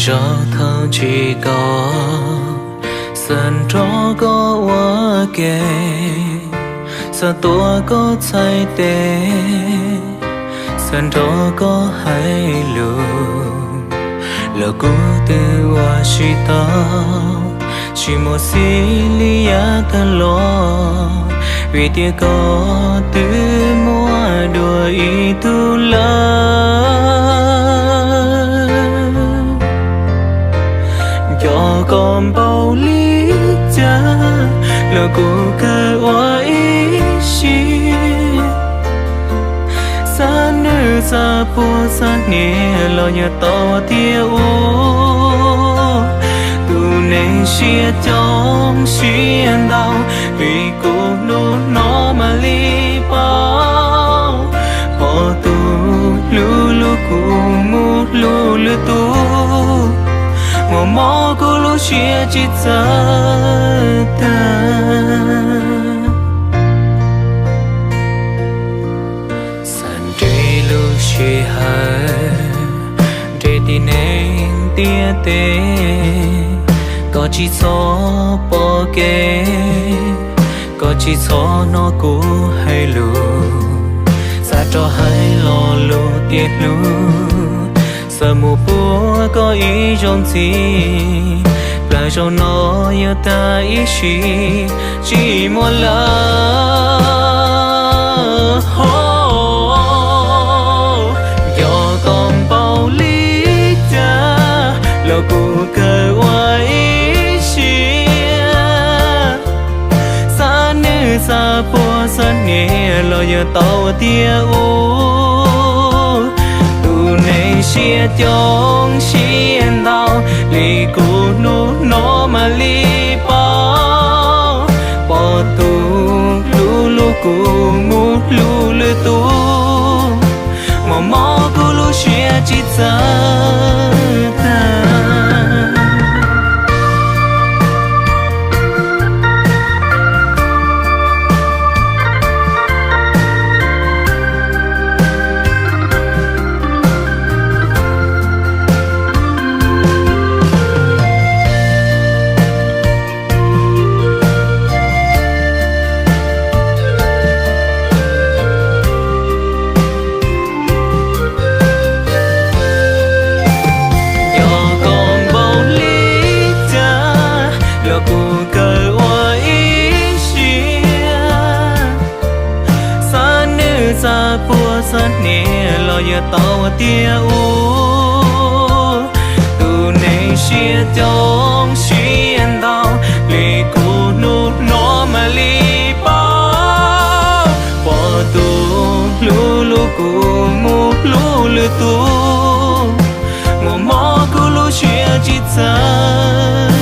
Zov thaum tsis koj, xav nrog koj ua ke, xav tuav koj txhais tes, xav nrog koj hais lus, los kuv twb ua tsis tau, tsis muaj xis li yav tag los, vim tias koj twb muaj dua ib tug lawm. Nco koj npaum li cas los kuv kawg ua ib siab. Xav nws xav puag xav hniav los yuav tau tiag ua. Tus neeg siab coob siab ntau, vim kuv hnub no mam li paub, pom tus hlub hlub kuv mus hlub lwm tus, muaj mob kuv lub siab tsis txawj tag. Xav nres lub sij hawm, nres tim neeg ntiaj teb, koj tsis txhob pom kev, koj tsis txhob hnov kuv hais lus, xav rov hais lo lus tias hlub, xav mus puag koj ib zaug ntxiv, plaws zaum no yuav tag ib sim, tsis muaj lawm. Yog koj npaum li cas los kuv kawg ua ib siab. Xav nws xav puag xav hniav los yuav tau tiag ua. Tus neeg siab coob siab ntau li kuv hnub no mam li paub, pom tus hlub hlub kuv mus hlub lwm tus, muaj mob kuv lub siab tsis txawj tag. Yog koj npaum li cas los kuv kawg ua ib siab. Xav nws xav puag xav hniav los yuav tau tiag ua. Tus neeg siab coob siab ntau li kuv hnub no mam li paub, pom tus hlub hlub kuv mus hlub lwm tus, muaj mob kuv lub siab tsis txawj